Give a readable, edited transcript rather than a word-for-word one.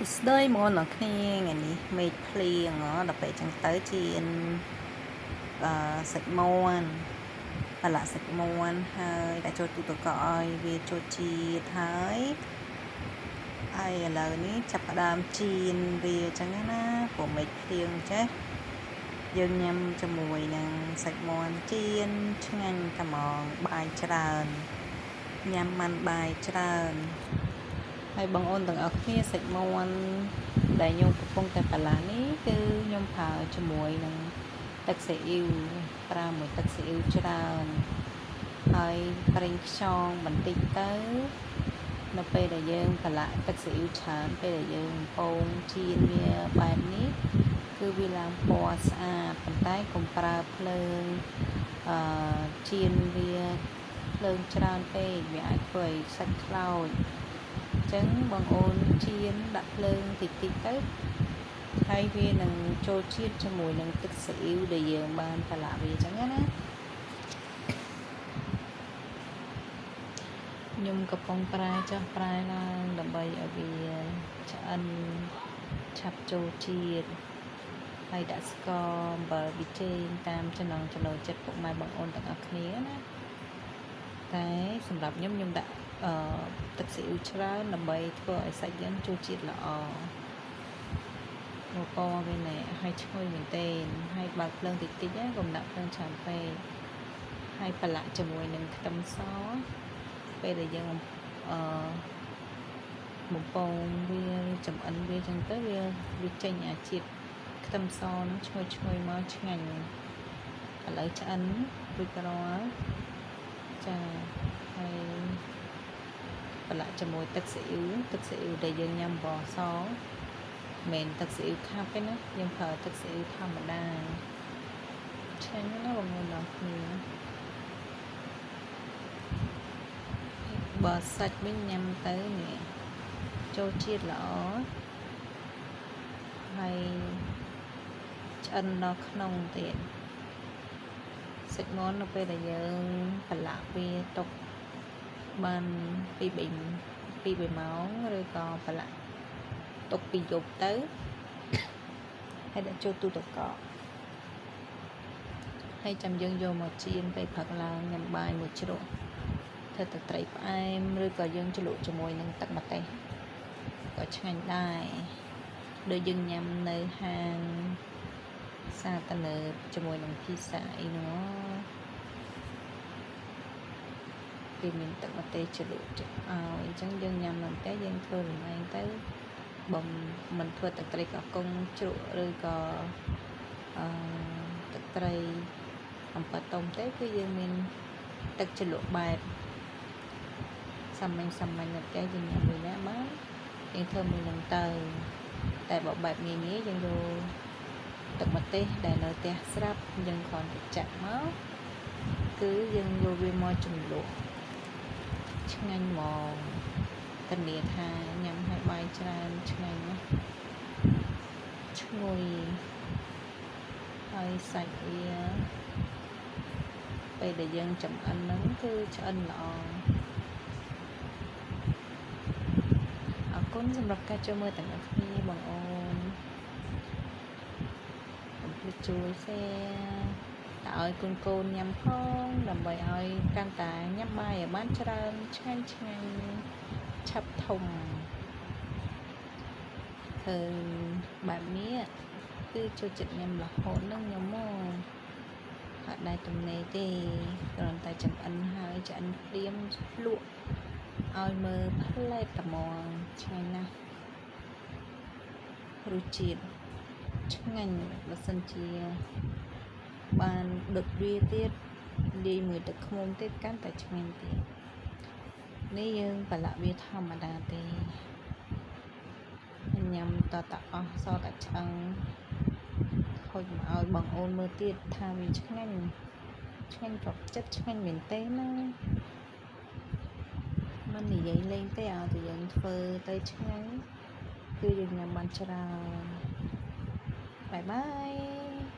សួស្តីបងប្អូនទាំងគ្នាថ្ងៃនេះមេឃភ្លៀងដល់ពេលចឹងទៅចៀនអឺសាច់មាន់ប្រឡាក់សាច់មាន់ហើយដាក់ចូលទូទឹកកកឲ្យវាចូលជាតិហើយហើយឥឡូវនេះចាប់ផ្ដើមចៀនវាចឹងណាព្រោះមេឃភ្លៀងចេះយើងញ៉ាំជាមួយនឹងសាច់មាន់ចៀនឆ្ងាញ់តែហ្មងបាយច្រើនញ៉ាំបានបាយច្រើនហើយបងអូនទាំងអស់គ្នាសាច់មាន់ដែលខ្ញុំកំពុងតែប្រឡាក់នេះគឺខ្ញុំប្រើជាមួយនឹងទឹកស៊ីអ៊ីវប្រើមួយទឹកស៊ីអ៊ីវច្រើនហើយប្រេងខ្យងបន្តិចទៅនៅពេលដែលយើងប្រឡាក់ទឹកស៊ីអ៊ីវច្រើនពេលដែលយើងពងចៀនវាបែបនេះគឺវាឡើងពណ៌ស្អាតប៉ុន្តែកុំប្រើភ្លើងអឺចៀនវាភ្លើងច្រើនពេកវាអាចធ្វើឲ្យសាច់ខ្លោចអញ្ចឹងបងអូនចៀនដាក់ភ្លើងតិចតិចទៅហើយវានឹងចូលជាតិជាមួយនឹងទឹកស៊ីអ៊ីវដែលយើងបានប្រឡាក់វាអញ្ចឹងណាខ្ញុំកំពុងប្រែចុះប្រែឡើងដើម្បីឲ្យវាឆ្អិនឆាប់ចូលជាតិហើយដាក់ស្ករអំបិលប៊ីចេងតាមចំណង់ចំណូលចិត្តពុកម៉ែបងអូនទាំងអស់គ្នាណាតែសម្រាប់ខ្ញុំខ្ញុំដាក់អឺទឹកស៊ីអ៊ូច្រើនដើម្បីធ្វើឲ្យសាច់យើងចូលជាតិល្អមកពណ៌វាណែហើយឈ្ងុយមែនទែនហើយបើកភ្លើងតិចតិចណាកុំដាក់ភ្លើងច្រើនពេកហើយប្រឡាក់ជាមួយនឹងខ្ទឹមសពេលដែលយើងអឺបំពងវាចំអិនវាចឹងទៅវាវាចេញអាជាតិខ្ទឹមសហ្នឹងឈ្ងុយឈ្ងុយមកឆ្ងាញ់ឥឡូវឆ្អិនរួចរាល់ចាហើយប្រឡាក់ជាមួយទឹកស៊ីអ៊ីវទឹកស៊ីអ៊ីវដែលយើងញ៉ាំបសមិនទឹកស៊ីអ៊ីវខាប់ទេណាយើងប្រើទឹកស៊ីអ៊ីវធម្មតាឆ្ងាញ់ណាស់បងប្អូនទាំងគ្នាបើសាច់វិញញ៉ាំទៅនេះចូលជាតិល្អហើយឆ្អិនដល់ក្នុងទៀតសាច់មាន់នៅពេលដែលយើងប្រឡាក់វាទុកបាន2 3ម៉ោងឬក៏ប្រឡាក់ទុកពីយប់ទៅហើយដាក់ចូលទូទឹកកកហើយចាំយើងយកមកចៀនពេលព្រឹកឡើងញ៉ាំបាយមួយជ្រក់ធ្វើទឹកត្រីផ្អែមឬក៏យើងជ្រលក់ជាមួយនឹងទឹកម្ទេសក៏ឆ្ងាញ់ដែរដូចយើងញ៉ាំនៅហាងសាតនើជាមួយនឹងភីសាអីនោះគេមានទឹកម្ទេសជ្រលក់ឲ្យអញ្ចឹងយើងញ៉ាំនៅផ្ទះយើងធ្វើខ្លួនឯងទៅបើមិនធ្វើទឹកត្រីកោះកុងជ្រក់ឬក៏អឺទឹកត្រីអំពិលទុំទេគឺយើងមានទឹកជ្រលក់បែបសាមញ្ញសាមញ្ញនៅផ្ទះយើងញ៉ាំមួយណាបានយើងធ្វើមួយនឹងទៅតែបើបែបងាយងាយយើងយកទឹកម្ទេសដែលនៅផ្ទះស្រាប់យើងគ្រាន់តែចាក់មកគឺយើងយកវាមកជ្រលក់ឆ្ងាញ់ហ្មងធានាថាញ៉ាំឲ្យបាយច្រើនឆ្ងាញ់ណាស់ឈ្ងុយហើយសាច់វាពេលដែលយើងចំអិនហ្នឹងគឺឆ្អិនល្អអរគុណសម្រាប់ការចូលមើលទាំងអស់គ្នាបងអូនកុំភ្លេចជួយ share តើឲ្យកូនកូនញ៉ាំផងដើម្បីឲ្យកាន់តែញ៉ាំបាយឲ្យបានច្រើនឆ្ងាញ់ឆ្ងាញ់ឆាប់ធំឃើញបែបនេះគឺចូលចិត្តញ៉ាំរហូតនឹងខ្ញុំមកអត់ដែរទំនេរទេគ្រាន់តែចំអិនហើយឆ្អិនភ្លាមភ្លក់ឲ្យមើលផ្លែតត្មងឆ្ងាញ់ណាស់រសជាតិឆ្ងាញ់បើសិនជាបានដុតវាទៀតលាយមួយទឹកឃ្មុំទៀតកាន់តែឆ្ងាញ់ទៀតនេះយើងប្រឡាក់វាធម្មតាទេញ៉ាំតតអស់សតឆ្អឹងខូចមកឲ្យបងអូនមើលទៀតថាវាឆ្ងាញ់ឆ្ងាញ់ជាប់ចិត្តឆ្ងាញ់មែនទេណាមិននិយាយលេងទេឲ្យតែយើងធ្វើទៅឆ្ងាញ់គឺយើងញ៉ាំបានច្រើនបាយបាយ។